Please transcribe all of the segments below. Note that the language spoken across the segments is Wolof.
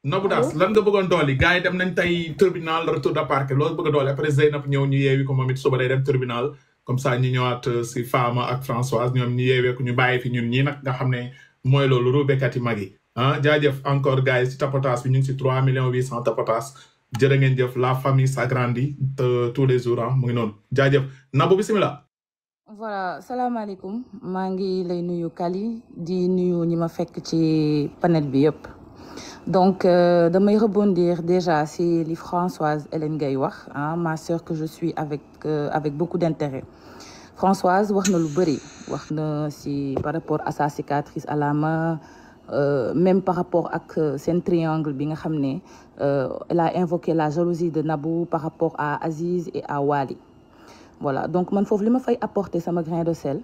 Nabou allo Daas lan nga bëggoon dooli gars yi dem nañ tey tribunal retour de parquet loolu bëgg a dooli après Zeynab ñëw ñu yeewi ko moom it suba day dem tribunal comme ça ñu ñëwaat si Fama ak Françoise ñoom ñu yeewee ko ñu bàyyi fi ñun ñii nag nga xam ne mooy loolu ruubekat yi mag yi jaajëf encore gars yi si tapotas bi ñu ngi si 3 millions 800 tapotas jërë ngeen jëf la famille s'agrandit tous les jours mu ngi noonu jaajëf Nabou bisimilah. voilà salaamaaleykum maa ngi lay nuyu Kali di nuyu ñi ma fekk ci panel bi yëpp donc damay rebondir déjà si li Françoise Hélène Gaye wax ma sœur que je suis avec beaucoup d'intérêt. Françoise wax na lu bëri wax na si par rapport à sa cicatrice à la main même par rapport ak seen triangle bi nga xam ne elle a invoqué la jalousie de Nabou par rapport à Aziz et à Wali. Voilà donc man foofu li ma fay apporter sama grain de sel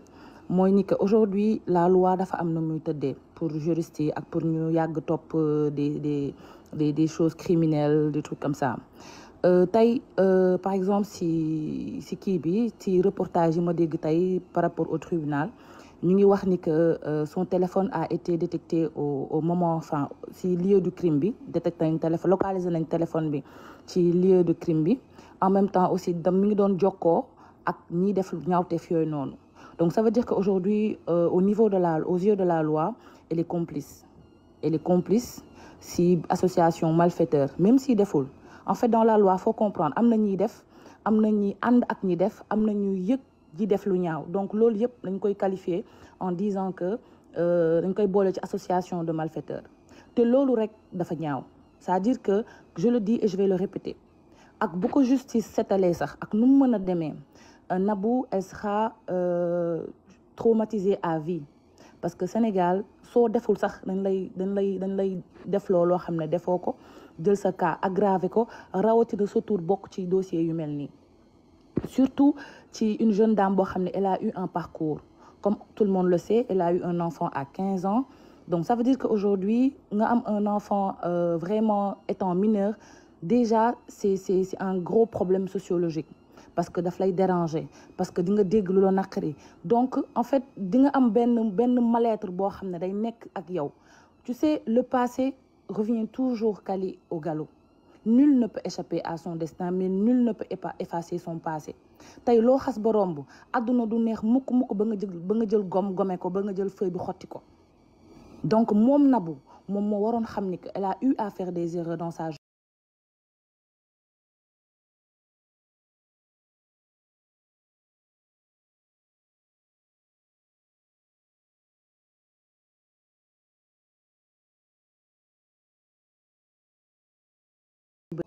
mooy ni que aujourd'hui la loi dafa am na muy tëddee pour juristes yi ak pour ñu yàgg topp des choses criminelles des trucs comme ça tey par exemple si kii bi ci reportage yi ma dégg tey par rapport au tribunal ñu ngi wax ni que son téléphone a été détecté au moment enfin si lieu du crime bi détecté nañ téléphone localisé nañ téléphone bi ci lieu de crime bi en même temps aussi mi ngi doon jokkoo ak ñiy def ñaawteef yooyu noonu donc ça veut dire que aujourd'hui aux yeux de la loi elle est complice si association malfaiteur même si deful en fait dans la loi faut comprendre am na ñiy def am na ñi ànd ak ñi def am na ñuy yëg ji def lu ñaaw donc loolu yëpp dañ koy qualifier en disant que dañ koy boole ci association de malfaiteurs te loolu rek dafa ñaaw c'est-à-dire que je le dis et je vais le répéter ak bu ko justice setalee sax ak nu mu mën a demee Nabou elle sera traumatisée à vie parce que Sénégal soo deful sax dañ lay def loo xam ne defoo ko jël sa cas aggravé ko rawatina sa tur bokk ci dossier yu mel nii surtout ci une jeune dame boo xam ne elle a eu un parcours comme tout le monde le sait elle a eu un enfant à 15 ans donc ça veut dire que aujourd'hui nga am un enfant vraiment étant mineur déjà c'est un gros problème sociologique parce que daf lay déranger parce que di nga dégg lu la naqari donc en fait di nga am benn mal-être boo xam ne day nekk ak yow tu sais le passé revient toujours Kali au galop nul ne peut échapper à son destin mais nul ne peut effacer son passé tey loo xas ba romb àdduna du neex mukk ba nga jël gome ko ba nga jël feuille bi xotti ko donc moom Nabou moom moo waroon xam ni que elle a eu à faire des erreurs dans sa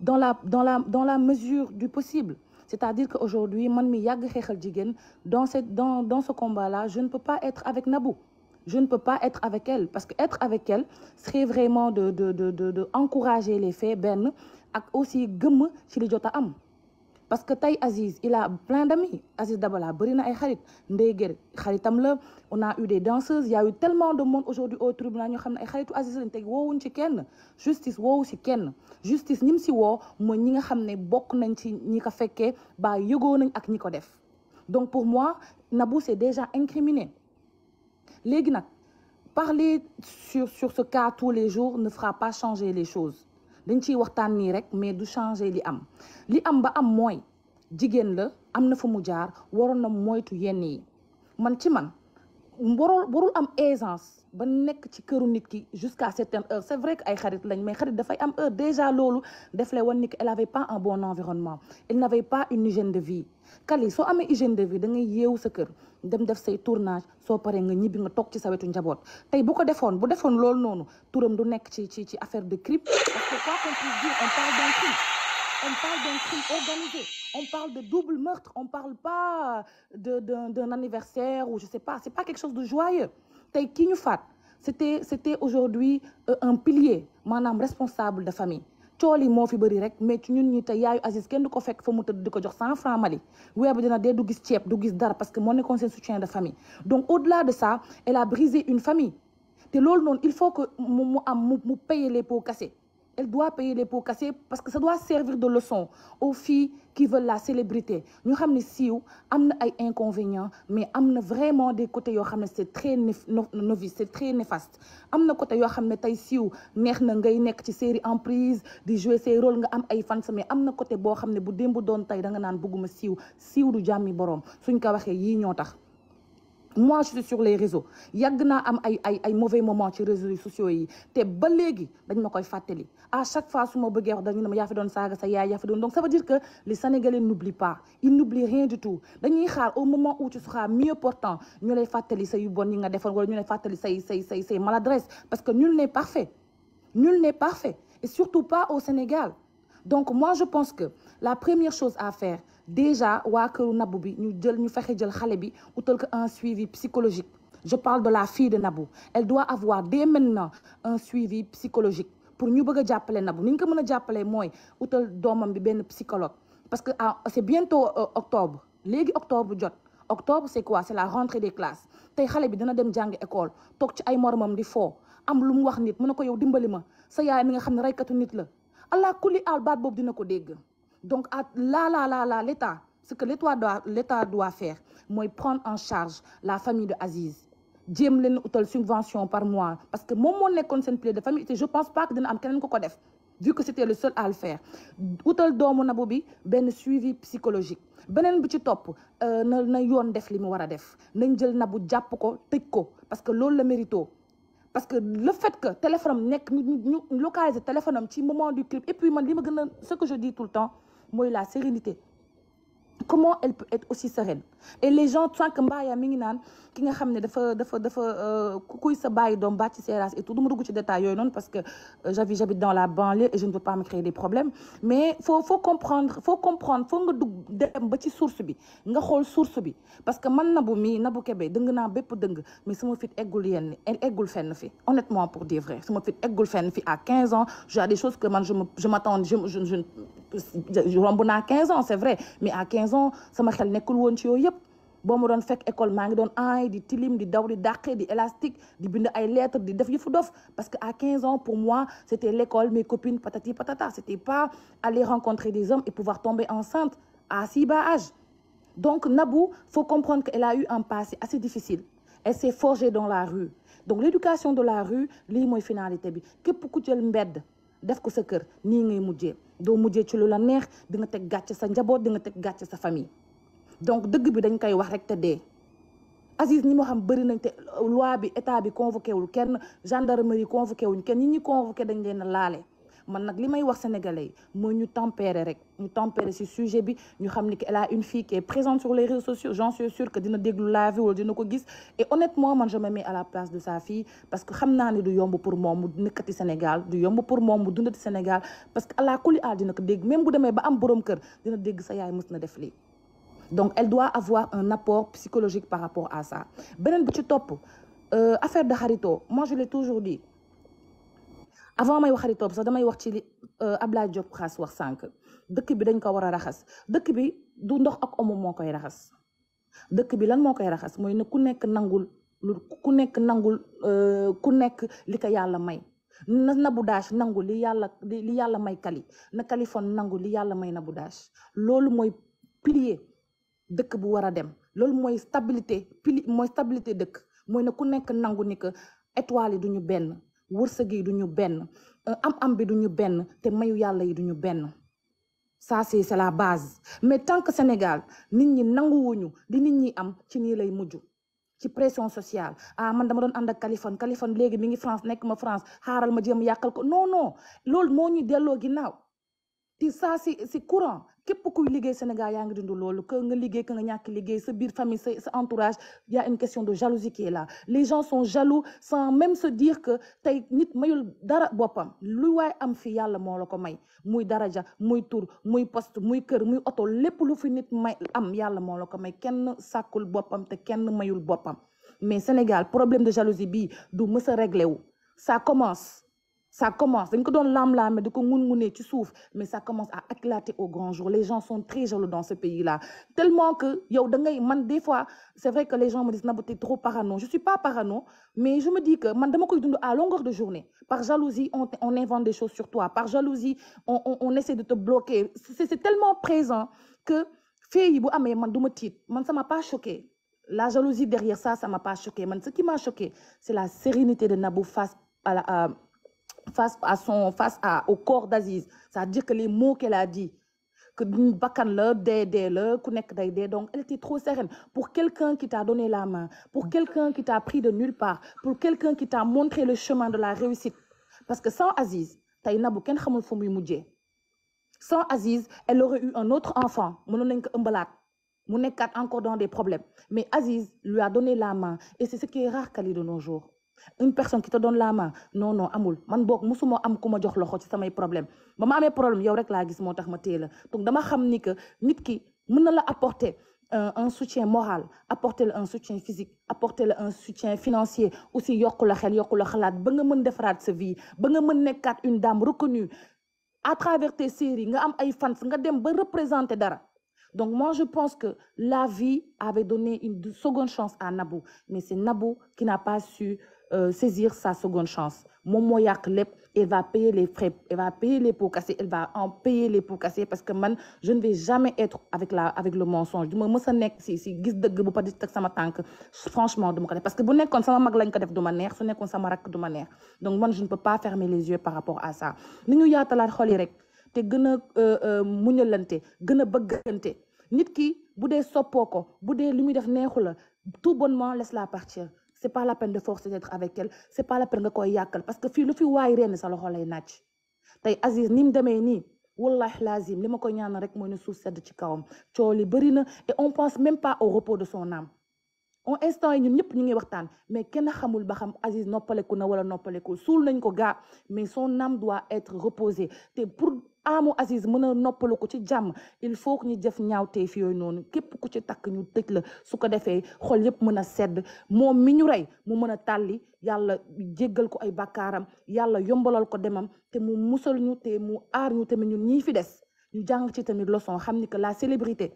dans la mesure du possible c'est-à-dire qu'aujourd'hui man mi yàgg xeexal jigéen dans ce combat-là je ne peux pas être avec Nabou je ne peux pas être avec elle parce que être avec elle serait vraiment de encourager les faits benn ak aussi gëmm ci li jot a am parce que tey Aziz il a plein d'amis Aziz Dabala bëri na ay xarit Ndeye Gueye xaritam la on a eu des danseuses il y a eu tellement de monde aujourd'hui au tribunal ñoo xam ne ay xaritu Aziz lañ teg woowuñ ci kenn justice woowu ci kenn justice ñim si woo mooy ñi nga xam ne bokk nañ ci ñi ko fekkee ba yëgoo nañ ak ñi ko def donc pour moi Nabou c'est déjà incriminé léegi nag parler sur ce cas tous les jours ne fera pas changer les choses dañ ciy waxtaan nii rek mais du changer li am ba am mooy jigéen la am na fu mu jaar waroon na moytu yenn yi man ci man warul am aisance ba nekk ci këru nit ki jusqu'à certaines heures c'est vrai que ay xarit lañ mais xarit dafay am heure déjà loolu def lay wan ni que elle avait pas un bon environnement elle n'avait pas une hygiène de vie Kali soo amee hygiène de vie da ngay yeewu sa kër dem def say tournage soo paree nga ñibbi nga toog ci sa wetu njaboot tey bu defoon loolu noonu turam du nekk ci affaire de crime parce que quoi qu'on puisse dire on parle d'un crime organisé on parle de double meurtre on parle pas d'un anniversaire ou je sais pas c'est pas quelque chose de joyeux tey kii ñu faat c'était aujourd'hui un pilier maanaam responsable de famille cool yi moo fi bëri rek mais ci ñun ñi tey yaayu Aziz kenn du ko fekk fa mu tëdd di ko jox 100 francs Mali weer bi dina dee du gis ceeb du gis dara parce que moo nekkoon seen soutien de famille donc au-delà de ça elle a brisé une famille te loolu noonu il faut que mu payer les pots cassés elle doit payer les pots cassés parce que ça doit servir de leçon aux filles qui veulent la célébrité ñu xam ne siiw am na ay inconvénients mais am na vraiment des côtés yoo xam ne c'est très novice c'est très néfaste am na côté yoo xam ne tey siiw neex na ngay nekk ci série en prise di jouer ses rôles nga am ay fans mais am na côté boo xam ne bu démb doon tey da nga naan bëgguma siiw du jàmmi boroom suñ ko waxee yii ñoo tax. Moi je suis sur les réseaux yàgg naa am ay mauvais moments ci réseaux sociaux yi te ba léegi dañ ma koy fàttali à chaque fois su ma bëggee wax dañu ne ma yaa fi doon saaga sa yaay yaa fi doon donc ça veut dire que les Sénégalais n'oublient pas ils n'oublient rien du tout dañuy xaar au moment où tu seras mieux portant ñu lay fàttali say yu bon yi nga defoon wala ñu lay fàttali say maladresse parce que nul n'est parfait et surtout pas au Sénégal donc moi je pense que la première chose à faire déjà waa këru Nabou bi ñu fexe jël xale bi utal ko un suivi psychologique je parle de la fille de Nabou elle doit avoir dès maintenant un suivi psychologique pour ñu bëgg a jàppale Nabou ni ñu ko mën a jàppalee mooy utal doomam bi benn psychologue parce que c'est bientôt octobre léegi octobre jot octobre c'est quoi c'est la rentrée des classes tey xale bi dina dem jàng école toog ci ay moromam di foo am lu mu wax nit mën na ko yow dimbali ma sa yaay mi nga xam ne reykatu nit la allah kulli al baat boobu dina ko dégg donc l'État ce que l'État doit faire mooy prendre en charge la famille de Aziz jéem leen utal subvention par mois parce que moom moo nekkoon seen pilier de famille te je pense pas que dina am keneen ko def vu que c'était le seul à le faire utal doomu Nabou bi benn suivi psychologique beneen bi ci topp na yoon def li mu war a def nañ jël Nabou jàpp ko tëj ko parce que loolu la mérito parce que le fait que téléphone am nekk ñu localiser téléphone am ci moment du clip et puis man li ma gën a ce que je dis tout le temps mooy la sérénité comment elle peut être aussi sereine et les gens sànq mbaaya mi ngi naan ki nga xam ne dafa kuy sa bàyyi doom bàcc ci seeraas et tout du ma dugg ci détail yooyu noonu parce que j'habite dans la banlieue et je ne veux pas me créer des problèmes mais faut comprendre faut nga dugg dem ba ci source bi nga xool source bi parce que man Nabou Kébé dëng naa bépp dëng mais sama fit eggul fenn fi honnêtement pour dire vrai sama fit eggul fenn fi à 15 ans j'ai des choses que man je m'attends je romb naa 15 ans c'est vrai mais à 15 ans sama xel nekkul woon ci yooyu yëpp boo ma doon fekk école maa ngi doon di tilim di daw di dàqe di élastique di bind ay lettres di def yëfu dof parce que à 15 ans pour moi c'était l'école mes copines patati patata c'était pas aller rencontrer des hommes et pouvoir tomber enceinte à si bas âge donc Nabou faut comprendre qu'elle a eu un passé assez difficile elle s'est forgée dans la rue donc l'éducation de la rue lii mooy finalité bi képp ku jël mbedd def ko sa kër nii ngay mujjee doo mujjee ci lu la neex di nga teg gàcce sa njaboot di nga teg gàcce sa famille donc dëgg bi dañ koy wax rek te dee Aziz ñi moo xam bëri nañ te loi bi état bi convoqué wul kenn gendarmerie convoqué wuñ kenn ñi convoqué dañ leen a laale man nag li may wax sénégalais yi mooy ñu tempérer ci sujet bi ñu xam ni que elle a une fille qui est présente sur les réseaux sociaux j'en suis sûre que dina déglu live wala dina ko gis et honnêtement man je me mets à la place de sa fille parce que xam naa ne du yomb pour moom mu nekkati Sénégal du yomb pour moom mu dundati Sénégal parce que àla kulli aal dina ko dégg même bu demee ba am borom kër dina dégg sa yaay mës na def lii donc elle doit avoir un apport psychologique par rapport à ça beneen bi ci topp affaire de xaritoo moi je l'ai toujours dit avant may wax xaritoo sax damay wax ci li Ablaye Diop xaas wax sànq dëkk bi dañ ko war a raxas dëkk bi du ndox ak omo moo koy raxas dëkk bi lan moo koy raxas mooy ne ku nekk nangul ku nekk li ko yàlla may na Nabou Dash nangu li yàlla may Kali na Kaliphone nangu li yàlla may Nabou Dash loolu mooy pilier dëkk bu war a dem loolu mooy stabilité dëkk mooy ne ku nekk nangu ni que étoiles yi duñu benn wërsëg yi duñu benn am bi duñu benn te mayu yàlla yi duñu benn ça c'est la base mais tant que Sénégal nit ñi nanguwuñu li nit ñi am ci nii lay mujj ci pression sociale man dama doon ànd ak Kaliphone léegi mi ngi France nekk ma France xaaral ma jéem yàqal ko non loolu moo ñu delloo ginnaaw te ça c'est courant képp kuy liggéey Sénégal yaa ngi dund loolu que nga liggéey que nga ñàkk liggéey sa biir famille sa entourage il y a une question de jalousie qui est là les gens sont jaloux sans même se dire que tey nit mayul dara boppam lu waay am fi yàlla moo la ko may muy daraja muy tur muy poste muy kër muy oto lépp lu fi nit may am yàlla moo la ko may kenn sàkkul boppam te kenn mayul boppam mais Sénégal problème de jalousie bii du mës a réglé wu ça commence Ça commence dañ ko doon lam-laame di ko ngun-ngunee ci suuf mais ça commence à éclater au grand jour. Les gens sont très jaloux dans ce pays-là tellement que yow da ngay man des fois c'est vrai que les gens me disent Nabou t'es trop parano. Je suis pas parano mais je me dis que man dama koy dund à longueur de journée. Par jalousie on invente des choses sur toi. Par jalousie on essaie de te bloquer. C'est tellement présent que fee yi bu amee man du ma tiit man ça m'a pas choqué. La jalousie derrière ça m'a pas choqué. Man ce qui m'a choqué c'est la sérénité de Nabou face au corps d'Aziz. C'est-à-dire que les mots qu'elle a dit, que bakkan la dee la ku nekk day dee, donc elle était trop sereine. Pour quelqu'un qui t'a donné la main, pour quelqu'un qui t'a pris de nulle part, pour quelqu'un qui t'a montré le chemin de la réussite. Parce que sans Aziz, tey Nabou kenn xamul fu muy mujjee. Sans Aziz, elle aurait eu un autre enfant. Mënoon nañ ko ëmbalaat. Mu nekkaat encore dans des problèmes. Mais Aziz lui a donné la main. Et c'est ce qui est rare, Kali, de nos jours. Une personne qui te donne la main non amul man boog musuma am ku ma jox loxo ci samay problème ba ma amee problème yow rek laa gis moo tax ma téye la donc dama xam ni que nit ki mën na la apporter un soutien moral apporter la un soutien physique apporter la un soutien financier aussi yokku la xel yokku la xalaat ba nga mën defaraat sa vie ba nga mën nekkaat une dame reconnue à travers tes séries nga am ay fans nga dem ba représenter dara. Donc moi je pense que la vie avait donné une seconde chance à Nabou mais c'est Nabou qui n'a pas su saisir sa seconde chance. Moom moo yàq lépp, elle va payer les frais, elle va payer les pots cassés, elle va en payer les pots cassés parce que man je ne vais jamais être avec le mensonge. Du ma mës a nekk si gis dëgg bu pa di teg sama tànk franchement du ma ko def parce que bu nekkoon sama mag lañ ko def du ma neex su nekkoon sama rakk du ma neex donc man je ne peux pas fermer les yeux par rapport à ça. Ni ñu yaatalaat xol yi rek te gën a muñalante gën a bëggante nit ki bu dee soppoo ko bu dee li muy def neexu la tout bonnement laisse-la partir. C'est pas la peine de forcer d'être avec elle c'est pas la peine nga koy yàkkal parce que fii lu fi waay ren sa loxo lay naaj tey Aziz ni mu demee nii wallahi lazim li ma koy ñaan rek mooy ne suuf sedd ci kawam coow li bëri na et on pense même pas au repos de son âme en instant yi ñun ñëpp ñu ngi waxtaan mais kenn xamul ba xam Aziz noppaleku na wala noppalekul suul nañ ko gaa mais son âme doit être reposée te pour aamu Aziz mën a noppalu ko ci jàmm il faut que ñu def ñaawteef yooyu noonu képp ku ci takk ñu tëj la su ko defee xol yëpp mën a sedd moom mi ñu rey mu mën a tàlli yàlla jéggal ko ay bàkkaaram yàlla yombalal ko demam te mu musal ñu te mu aar ñu tamit ñun ñii fi des ñu jàng ci tamit leçon xam ni que la célébrité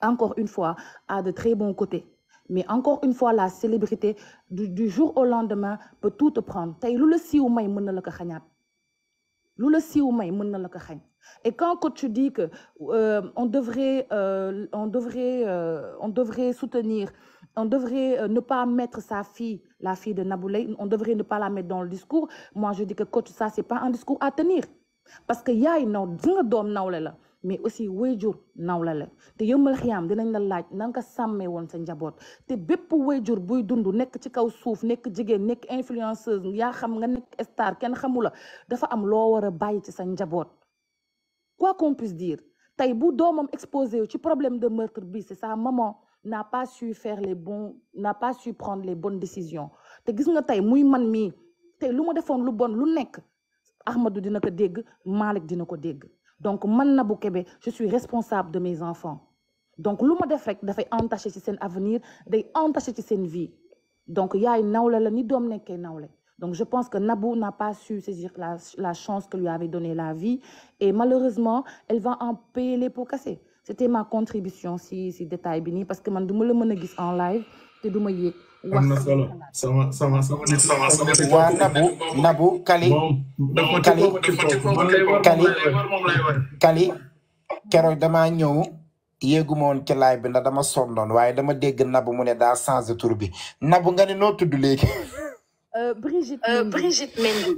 encore une fois a de très bons côtés mais encore une fois la célébrité du jour au lendemain peut tout te prendre tey lu la siiw may mën na la ko xañaat lu la siiw may mën na la ko xañ et quand tu dis que on devrait soutenir on devrait ne pas mettre sa fille la fille de Nabou Leye on devrait ne pas la mettre dans le discours moi je dis que coach ça c'est pas un discours à tenir parce que yaay naw di nga doom nawle la mais aussi wayjur nawle la te yëmbal xiyaam dinañ la laaj na nga sàmmee woon sa njaboot te bépp wayjur buy dund nekk ci kaw suuf nekk jigéen nekk influenceuse yaa xam nga nekk star kenn xamula dafa am loo war a bàyyi ci sa njaboot quoi qu'on puisse dire tey bu doomam exposé ci problème de meurtre bi c'est sa maman n'a pas su prendre les bonnes décisions te gis nga tey muy man mii tey lu ma defoon lu bon lu nekk Ahmadou dina ko dégg Malick dina ko dégg donc man Nabou Kébé je suis responsable de mes enfants donc lu ma def rek dafay entaché ci seen avenir day entaché ci seen vie donc yaay nawle la ni doom nekkee nawle donc je pense que Nabou n'a pas su saisir la chance que lui avait donné la vie et malheureusement elle va en payer les pots cassés c'était ma contribution si détail bi nii parce que man du ma la mën a gis en live te du ma yéeg am na solo sama waa Nabou Kali keroog damaa ñëw yéeguma woon ci live bi ndax dama sonnoon waaye dama dégg Nabou mu ne daa changé tur bi Nabou nga ne noo tudd léegi Brigitte Mendy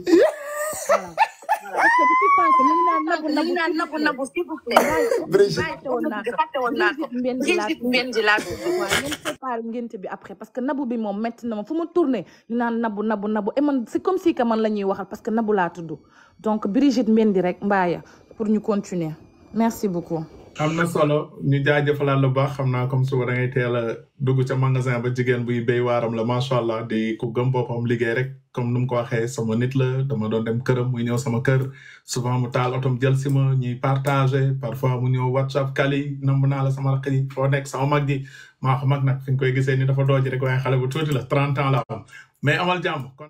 Nabou s'il vous plaît. Brigitte Mendy laa séparé ngénte bi après parce que Nabou bi moom metti na ma fu ma tourné ñu naan Nabou et man c'est comme si que man la ñuy waxal parce que Nabou laa tudd donc Brigitte Mendy rek mbaaya pour ñu continuer merci beaucoup. am na solo ñu jaajëfalaat lu baax xam naa comme suba da ngay teel a dugg ca magasin ba jigéen buy béy waaram la macha allah di ku gëm boppam liggéey rek comme nu mu ko waxee sama nit la dama doon dem këram muy ñëw sama kër souvent mu taal otom jël si ma ñuy partager parfois mu ñëw WhatsApp Kali namb naa la sama rakk yi foo nekk sama mag ji maa ko mag nag fi nga koy gisee ni dafa dooji rek waaye xale bu tuuti la 30 ans la am mais amal jàmm.